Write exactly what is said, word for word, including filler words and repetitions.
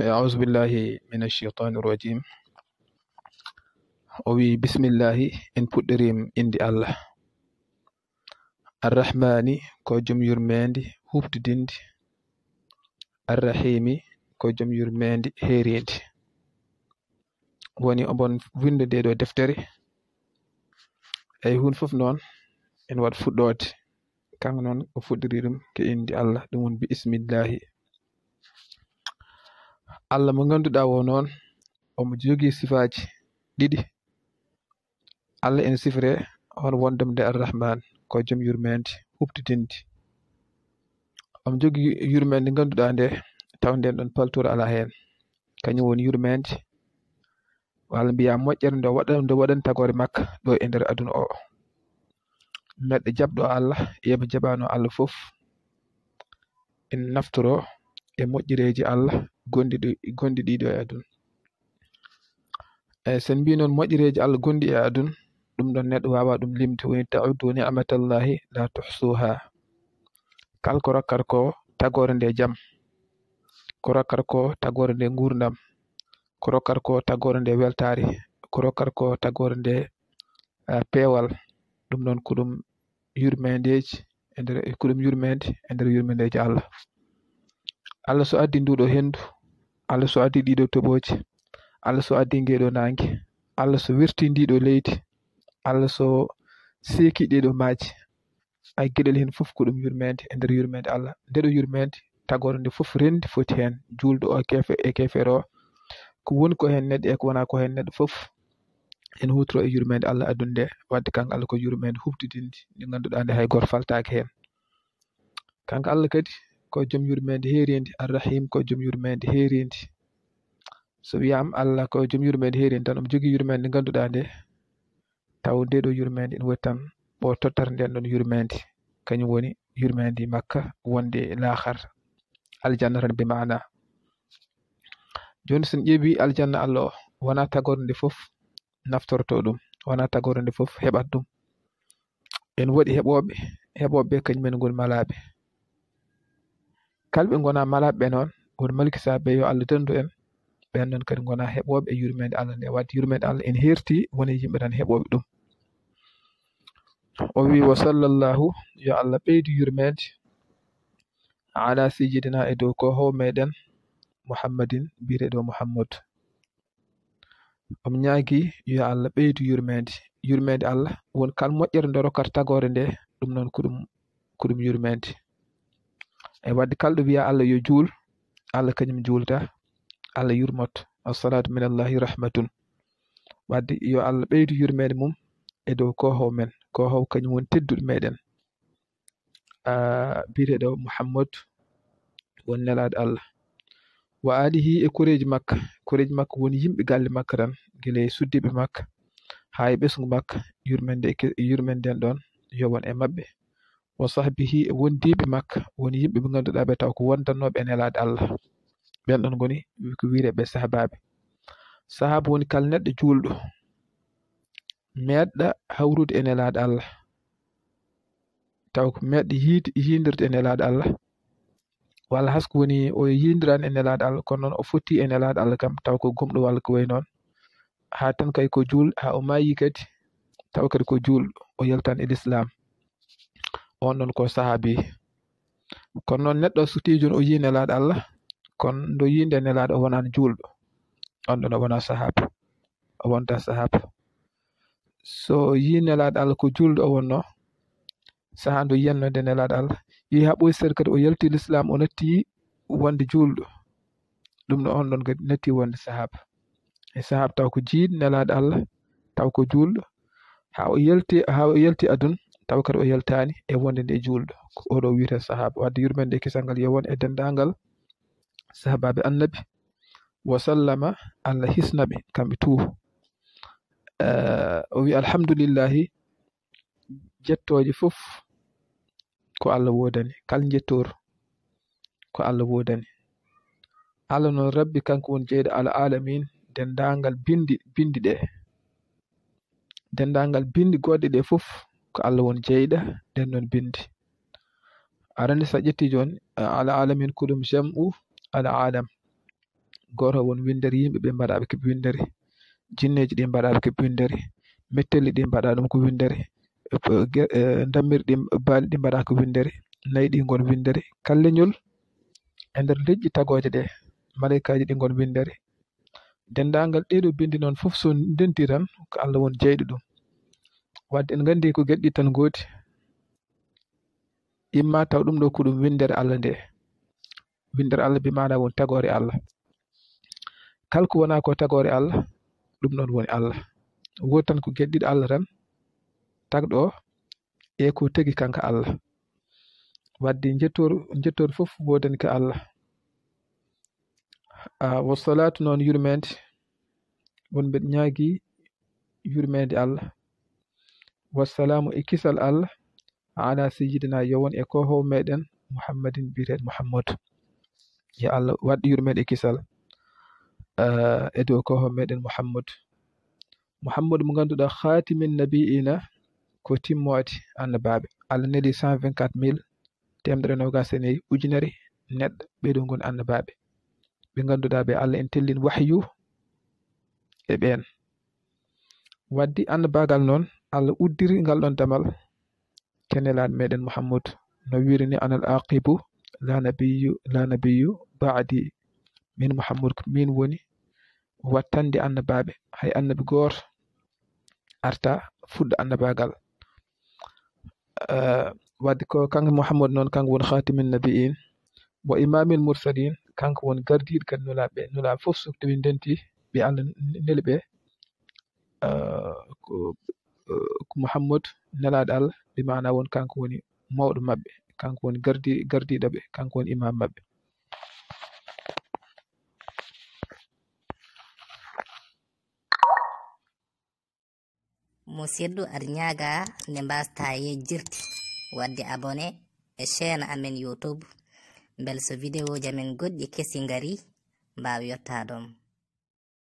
Auzu billahi min asheytaani rajim. O wi, bismillahi, en puɗɗiriima innde Allah. Arrahmaani, ko joom yurmeende huuɓtidinndi. Arrahiimi, ko joom yurmeende heeriindi. Woni omo winnda ndee ɗoo deftere. Eyi, huunde fof noon ene waɗa fuɗɗoode. Kanko noon o fuɗɗiri ɗum ko innde Allah, ɗum woni bi ismillahi. Allah mo ngannduɗaa o noon, omo jogii sifaaji ɗiɗi. Allah ene sifiree hono wonde mo nde Arrahman, ko joom yurmeende huuɓtidinndi. Omo jogii yurmeende nde ngannduɗaa nde, taw ndeen ɗoon paltoor alaa heen. Kañum woni yurmeende, walla mbiyaa moƴƴere nde waɗa-, nde waɗani tagoore makko ɗo e nder aduna o. Neɗɗo jaɓɗo Allah, e mo jaɓaano Allah fof, ene naftoroo e moƴƴereeji Allah gonɗi ɗi, gonɗi ɗiɗo e aduna. E so en mbii noon moƴƴereeji Allah gonɗi e aduna, ɗum ɗoon neɗɗo waawaa ɗum limde, woni ta'uddu ni'matallahi la tuhsuha. Kala ko rokkata ko tagoore nde jam, ko rokkata ko tagoore nde nguurndam, ko rokkata ko tagoore nde weltaare, ko rokkata ko tagoore nde, ah, peewal. Ɗum noon ko ɗum yurmeendeeji e nder, ko ɗum yurmeende e nder yurmeendeeji Allah. Allah so addi nduɗo henndu, Allah so addi ɗiɗo toɓooji, Allah so addi ngeeɗo naange, Allah so wirti ndiɗo leydi, Allah so seeki ɗeɗo maaji, ay geɗel heen fof ko ɗum yurmeende e nder yurmeende Allah. Ndeɗo yurmeende, tagoore nde fof renndi foti heen, juulɗo o kefe-, e keefeero o, ko woni ko heen neɗɗo e ko wonaa ko heen neɗɗo fof, ene huutoroo e yurmeende Allah aduna nde. Waɗde kanko Allah ko yurmeende huuɓtidinndi, ndi ngannduɗaa nde hay gooto faltaaki heen. Kanko Allah kadi ko joom yurmeende heeriindi, Arrahim ko joom yurmeende heeriindi. So wiyaama Allah ko joom yurmeende heeriindi tan, omo jogii yurmeende nde ngannduɗaa nde, taw nde ɗo yurmeende ene woni tan o tottata nden ɗon yurmeende, kañum woni yurmeende makka wonde laakhar, aljanna tan bi maana. Jooni so en ƴeewi aljanna Allah o, wonaa tagoore nde fof naftorto ɗum, wonaa tagoore nde fof heɓat ɗum. Ene waɗi heɓooɓe, heɓooɓe ɓe kañum en ngoni malaaɓe. Kala ɓe ngonaa malaaɓe ɓe noon, won malkisaaɓe ɓe, yo Allah dandu en, ɓen noon kadi ngonaa heɓooɓe e yurmeende Allah nde. Waɗde yurmeende Allah ene heerti woni yimɓe tan heɓooɓe ɗum. O wi, wa sallallahu, yo Allah ɓeydu yurmeende, ala sayyidina, e dow ko hoowo meɗen, Muhammadin, biyeteeɗo Muhammad. Omo ñaagi yo Allah ɓeydu yurmeende. Yurmeende Allah woni kala moƴƴere nde rokkata tagoore nde, ɗum noon ko ɗum, ko ɗum yurmeende. E waɗde kala ɗo wiya Allah yo juul, Allah kañum juulta, Allah yurmoto. Assalaatu min Allahi rahmatun. Waɗde yo Allah ɓeydu yurmeende mum e dow ko hoowo men, ko hoowo kañum woni tedduɗo meɗen. Ah, biyeteeɗo Muhammad, woni nelaaɗo Allah. Wa alihi, e koreeji makka. Koreeji makka woni yimɓe galle makka tan, gila e suddiiɓe makka haa e ɓesngu makka, yurmeende e ke-, yurmeende nden ɗon yo won e maɓɓe. Wa sahbihi, e wondiiɓe makka, woni yimɓe ɓe ngannduɗaa ɓe taw ko wondannooɓe e nelaaɗo Allah. Ɓen ɗon ngoni ko wiyeteeɓe sahabaaɓe. Sahaaba woni kala neɗɗo juulɗo meeɗɗa hawrude e nelaaɗo Allah, taw ko meeɗɗo yiide, yiidirde e nelaaɗo Allah, walla hay so ko woni o yiidiraani e nelaaɗo Allah, kono noon o fotti e nelaaɗo Allah kam, taw ko gomɗo walla ko wayi noon, haa tan kay ko juul-, haa o maayi kadi, taw kadi ko juulɗo, o yaltaani e lislaam. On ɗon ko sahaabi. Kono noon neɗɗo so tigi jooni o yii nelaaɗo Allah, kono nde o yiide nelaaɗo o wonaani juulɗo, on ɗon o wonaa sahaaba, o wontaa sahaaba. So o yii nelaaɗo Allah ko juulɗo o wonnoo, sahaa nde o yiyanno nde nelaaɗo Allah, yehi haa ɓooyi seeɗa kadi o yalti lislaam, o natti wonde juulɗo. Ɗum no on ɗon kadi natti wonde sahaaba. E sahaaba taw ko jiiɗo nelaaɗo Allah, taw ko juulɗo. Haa o yalti, haa o yalti aduna, taw kadi o yaltaani e wonde nde juulɗo. Ko oɗo wiyetee sahaaba. Waɗde yurmeende e kisal ngal yo won e denndaangal sahaabaaɓe Annabi. Wa sallama, Allah hisna ɓe kamɓe tout. Eh, o wi, alhamdulillahi, jettooje fof ko Allah woodani, kala njettoor ko Allah woodani. Allah noon Rabbi, kanko woni jeyɗo al alamin, denndaangal binndi, binndi ɗe. Denndaangal binndi goɗɗe ɗe fof ko Allah woni jeyɗo ɗen ɗon binndi. Arani so a ƴetti jooni, al alamin ko ɗum jam'u al alam. Gooto won winndere yimɓe ɓe mbaɗaaɓe ko winndere, jinneeji ɗi mbaɗaaɓe ko winndere, mettelli ɗi mbaɗaa ɗum ko winndere, ndammirɗi baali ɗi mbaɗaa ko winndere, nayi ɗi ngon winndere. Kala leñol e nder leƴƴi tagooje ɗe, maleykaaji ɗi ngon winndere. Denndaangal ɗeeɗo binndi noon fof so ndenti tan ko Allah won jeyɗo ɗum. Wadde en nganndi ko geɗe ɗiɗi tan ngoodi, imma taw ɗum ɗo ko ɗum winndere Allah nde, winndere Allah bi maana won tagoore Allah. Kala ko wonaa ko tagoore Allah, ɗum ɗon woni Allah. Woodi tan ko geɗe ɗiɗi Allah tan tagɗo e ko tagi kanko Allah. Wadde njettoor njettoor fof woodani ko Allah. Wasalaatu noon yurmeende, won mbeɗa ñaagi yurmeende Allah. Wasalaamu e kisal Allah ala sayyidina, yo won e koohoowo meɗen Muhammadin biyeteeɗo Muhammadu. Yo Allah waɗ yurmeende e kisal e dow koohoowo meɗen Muhammadu. Muhammadu mo ngannduɗaa khaatimin nabiina, ko timmoode annabaaɓe. Allah neli cent vingt-quatre mille, teemedere nogas e nayi ujunere neɗɗo, ɓeɗo ngoni annabaaɓe ɓe ngannduɗaa ɓe Allah en tellin wahyu e ɓeen. Waddi annabaagal noon, Allah uddiri ngal ɗon damal ke nelaaɗo meɗen Muhammadu, no wiiri ni: "Anal aqibu, la nabiyyu, la nabiyyu ba'di." Min Muhammadu ko min woni wattande annabaaɓe, hay annabi gooto arta fuɗɗo annabaagal. Wadde ko kanko Muhammadu noon, kanko woni khatimin nabiyin wa imamil mursalin, kanko woni gardiiɗo kadi nulaaɓe ɓe. Nulaaɓe fof so tawi ndenti ɓe Allah neli ɓe, ko Muhammadu nelaaɗo Allah, bi maana won kanko woni mawɗo maɓɓe, kanko woni gardi gardiiɗo ɓe, kanko woni imam maɓɓe. Musidɗo, aɗa ñaaga nde mbaastaa yejjirde waɗde abonné e chaîne amen YouTube, mbele so vidéo ji amen goɗɗi kesi ngari, mbaawa yottaade ma.